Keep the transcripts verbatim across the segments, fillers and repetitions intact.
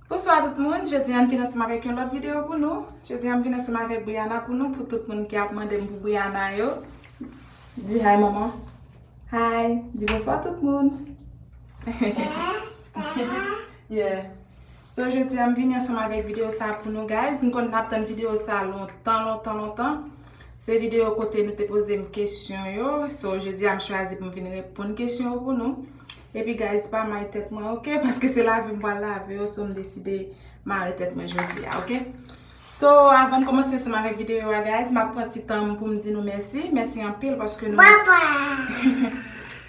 Bonswa tout moun, jodi a m vin ansanm avèk yon lòt videyo pou nou. Jodi a m vin ansanm avèk Briana pou nou, pou tout moun ki ap mande m pou Briana yo. Di hi manman. Hi, di bonswa tout moun. Yeah. So jodi a m vini ansanm avèk videyo sa pou nou guys. M konn n ap tann videyo sa lontan, lontan, lontan. Se videyo kote nou te poze m kesyon yo. So jodi a m chwazi pou m vin reponn kesyon yo pou nou. Epi guys, pa may tèt mwen, ok? Paske se lave m pral lave yo, so m deside mare tèt mwen jodi a, ok? So, avan m kòmanse ansanm avèk videyo a, guys, m ap pran ti tan m pou m di nou mèsi. Mèsi anpil paske nou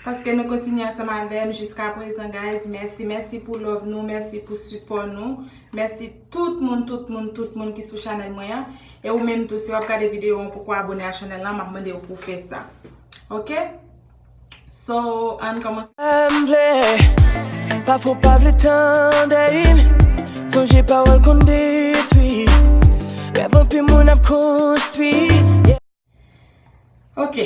paske nou kontinye ansanm avè m jiska prezan, guys. Mèsi, mèsi pou love nou, mèsi pou sipò nou. Mèsi tout moun, tout moun, tout moun ki sou chanèl mwen an. E ou menm tou, si w ap gade videyo an, poko abone a chanèl lan, m ap mande w pou w fè sa. Ok? So, ann kòmanse. M vle, pafwa w pa vle tande. Sonje pawòl konn detwi. Rèv anpil moun ap konstwi. Ok.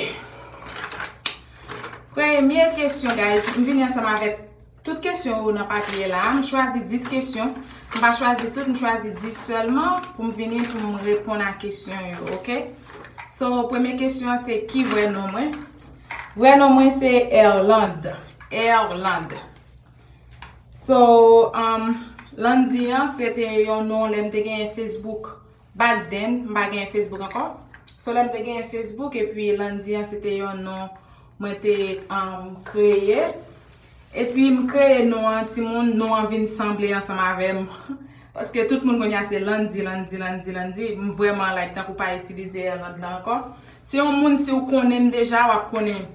Premye kesyon, guys. M vini ansanm avèk tout kesyon yo nan papye la. M chwazi dis kesyon. M pa chwazi tout, m chwazi dis sèlman pou m vini pou m reponn a kesyon yo, ok? So, premye kesyon an se ki vrè non mwen? Vrè non mwen se Erlande. Erlande. So, um, Landy an, se te yon non lè m te genyen Facebook. Back then, m pa genyen Facebook ankò. So, lè m te genyen Facebook, epi Landy an, se te yon non mwen te, um, kreye. Epi m kreye non an, timoun, non an vin sanble ansanm avè m. Paske tout moun kounye a se Landy, Landy, Landy, Landy. M vrèman like tankou pa itilize Erlande la ankò. Se yon moun, si w konnen m deja, w ap konnen,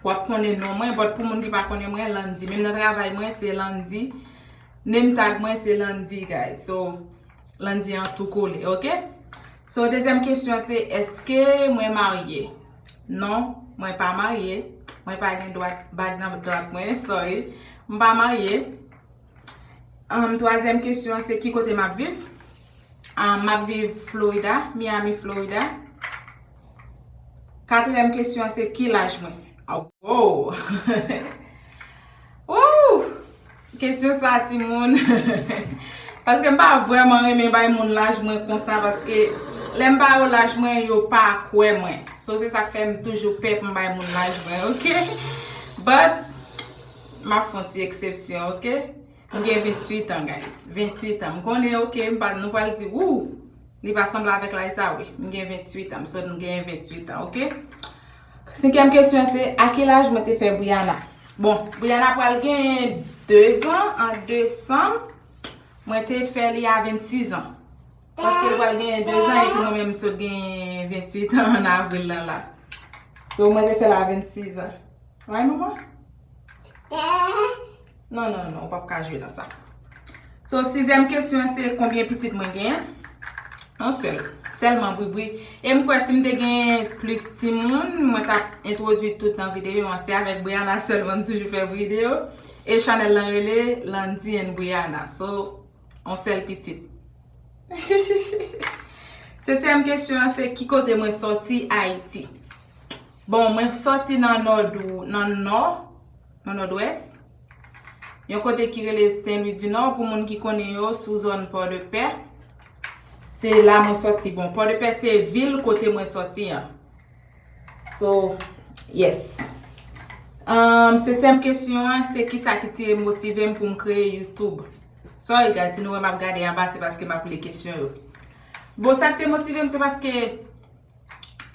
w ap konnen non mwen. But pou moun ki pa konnen mwen, Landy. Menm nan travay mwen, se Landy. Name tag mwen se Landy, guys. So, Landy an tou kole, ok? So, dezyèm kesyon se, èske mwen marye? Non, mwen pa marye. Mwen pa gen dwat, bag nan dwat mwen, sorry. M pa marye. Um, twazyèm kesyon an se ki kote m ap viv? Um, m ap viv Florida, Miami, Florida. Katriyèm kesyon an se ki laj mwen? Oh! Woo! Kesyon sa, timoun. Paske m pa vrèman renmen bay moun laj mwen konsa, paske lè m ba yo laj mwen, yo pa kwè mwen. So, se sa k fè m toujou pè pou m bay moun laj mwen, ok? But, m ap fè yon ti eksepsyon, ok? M gen venntuit an, guys. Venntuit an. M konnen, ok, m pa, nou pral di, wou! Li pa sanble avèk laj sa, wi. M gen venntuit an. M sot m gen venntuit an, ok? Senkyèm kesyon se, a ki laj mwen te fè Briana? Bon, Briana pral gen dezan an desanm. Mwen te fè li a vennsis an. Paske l pral gen dezan epi mwen menm m sot gen venntuit an an avril lan la. So, mwen te fè l a vennsis an. Right, manman? Non, non, non, ou p ap ka jwe nan sa. So, sizyèm kesyon an se konbyen pitit mwen genyen? Yon sèl. Sèlman, bri, bri. E m kwè si m te gen plis timoun, mwen t ap entwodui tout nan videyo an. Se avèk Briana sèlman m toujou fè videyo. E chanèl lan rele Landy and Briana. So, yon sèl pitit. Setyèm kesyon an se ki kote mwen sòti Ayiti? Bon, mwen sòti nan nòd, nan nò, nan nòdwès. Yon kote ki rele Saint-Louis-du-Nord, pou moun ki konnen yo, sou zòn Pòdepè. Se la mwen sòti. Bon, Pòdepè se vil kote mwen sòti an. So, yes. Um, setyèm kesyon an, se kisa ki te motive m pou m kreye YouTube? Sorry guys, si nou wè m ap gade anba, se paske m ap li kesyon yo. Bon, sa ki te motive m, se paske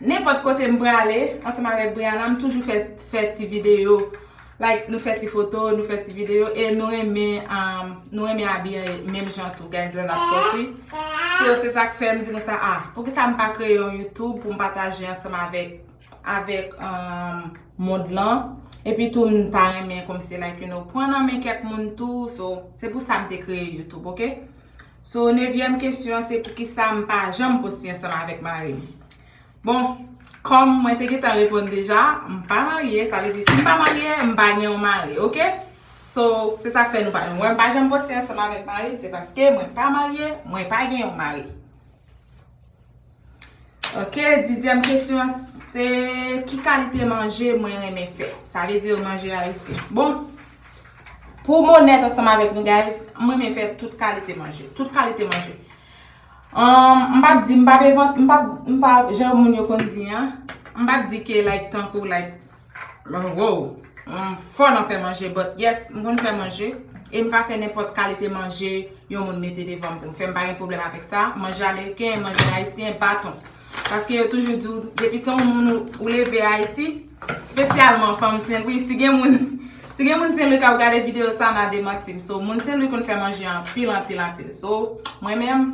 nenpòt kote m prale, ansanm avèk Briana, m toujou fè, fè ti videyo. Like, nou fè ti foto, nou fè ti videyo, e nou renmen, um, nou renmen abiye menm jan tou, guys, lè n ap sòti. So, se sa k fè m di nou sa, ah, poukisa m pa kreye yon YouTube pou m pataje ansanm avèk, avèk, um, mond lan? Epi tou, m ta renmen kòmsi, like, you know, pran nan men kèk moun tou. So, se pou sa m te kreye YouTube, ok? So, nevyèm kesyon an, se poukisa m pa janm poste ansanm avèk mari m? Bon, kòm mwen te gentan reponn deja, m pa marye, sa vle di si m pa marye, m pa gen yon mari, ok? So, se sa k fè nou pa, mwen m pa janm poste ansanm avèk mari m, se paske mwen pa marye, mwen pa gen yon mari. Ok, dizyèm kesyon an, se ki kalite manje mwen renmen fè? Sa vle di manje ayisyen. Bon, Pou m onèt ansanm avèk nou, guys, m renmen fè tout kalite manje. Tout kalite manje. Um, m p ap di, m p ap envant, m p ap, m p ap, jan moun yo konn di an, m p ap di ke, like, tankou, like, wow, m fò nan fè manje, but yes, m konn fè manje. E m ka fè nenpòt kalite manje yon moun mete devan m pou m fè, m pa gen pwoblèm avèk sa. Manje ameriken, manje ayisyen, baton. Paske yo toujou di w, depi se yon moun ou, ou leve Ayiti, espesyalman fanm Sen Lwi, si gen moun, si gen moun Sen Lwi k ap gade videyo sa, n a demanti m. So, moun Sen Lwi konn fè manje anpil, anpil, anpil. So, mwen menm,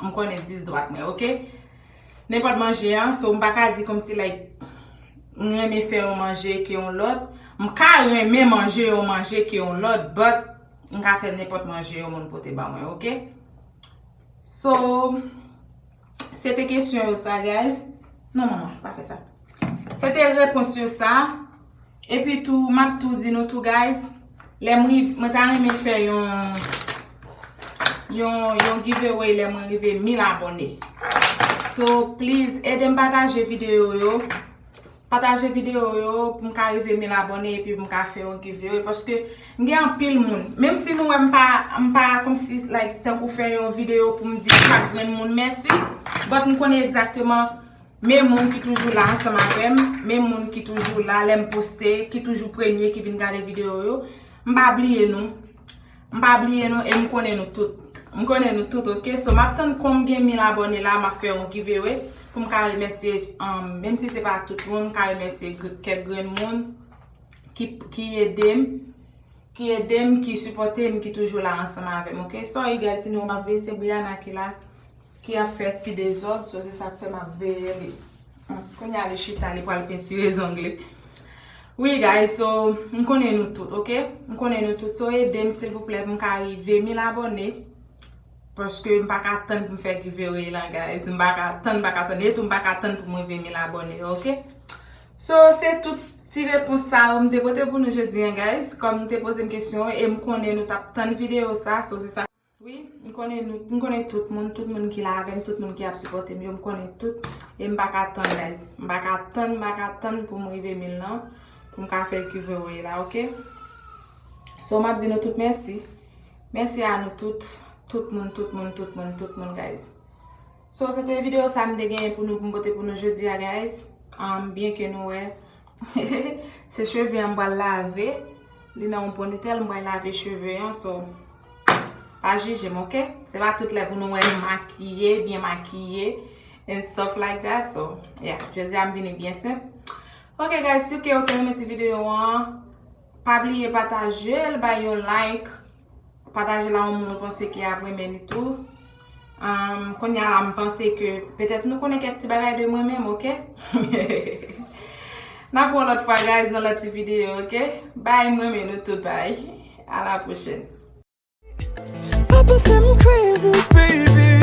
m konnen dis dwat mwen, oke? Nenpòt manje an, so, m pa ka di kòmsi, like, m renmen fè yon manje ke yon lòt. M ka renmen manje yon manje ke yon lòt, but m ka fè nenpòt manje yon moun pote ban mwen, oke? So, se te kesyon yo sa, guys. Non, manman, pa fè sa. Se te repons yo sa. Epi tou, m ap tou di nou tou, guys. Lè m rive, mwen ta renmen fè yon, yon, yon giveaway lè mwen rive mil abòne. So, please, ede m pataje videyo yo. Pataje videyo yo pou m ka rive mil abòne epi pou m ka fè yon giveaway. Paske m gen anpil moun. Menm si nou wè m pa, m pa kòmsi, like, tankou fè yon videyo pou m di chak grenn moun mèsi. But m konnen egzakteman men moun ki toujou la ansanm avè m, men moun ki toujou la lè m poste, ki toujou premye ki vin gade videyo yo. M pa bliye nou. M pa bliye nou e m konnen nou tout. M konnen nou tout, oke? So, m ap tann kon m gen mil abòne la, m ap fè yon giveaway pou m ka remèsye, um, menm si se pa tout moun, m ka remèsye gr-, kèk grenn moun ki, ki ede m, ki ede m, ki sipòte m, ki toujou la ansanm avè m, oke? Sorry, guys, si nou wè m ap veye, se Brianna ki la, ki ap fè ti dezòd, so se sa k fè m ap veye li. Hmm, kounye a li chita, li pral pentire zong li. Wi, guys, so, m konnen nou tout, oke? M konnen nou tout, so ede m, silvouplè, pou m ka rive mil abòne. Paske m pa ka tann pou m fè giveaway lan, guys. M pa ka tann, m pa ka tann. E tou, m pa ka tann pou m rive mil abòne, oke? So, se tout ti repons sa yo m te pote pou nou jodi an, guys. Kòm nou te poze m kesyon, e m konnen nou t ap tann videyo sa, so se sa. Wi, m konnen nou, m konnen tout moun, tout moun ki la avè m, tout moun ki ap sipòte m yo, m konnen tout. E m pa ka tann, guys. M pa ka tann, m pa ka tann pou m rive mil lan, pou m ka fè giveaway la, oke? So, m ap di nou tout mèsi. Mèsi a nou tout, tout moun, tout moun, tout moun, tout moun, guys. So, se te videyo sa m te genyen pou nou, pou m pote pou nou jodi a, guys. Um, byen ke nou wè, se cheve an m pral lave. Li nan yon ponitèl, m pral lave cheve an, so, pa jije m, oke? Se pa tout lè pou nou wè m makiye, byen makiye, and stuff like that, so, yeah, jodi a m vini byen senp. Oke, guys, si ke w te renmen ti videyo an, pa bliye pataje l, bay yon like, pataje l a yon moun ou panse ki ap renmen li tou. Um, kounye a la, m panse ke petèt nou konnen kèk ti bagay de mwen menm, oke? N ap wè yon lòt fwa, guys, nan lòt ti videyo, oke? Bye, m renmen nou tout, bye. A la pwochèn. Pa panse m crazy, baby.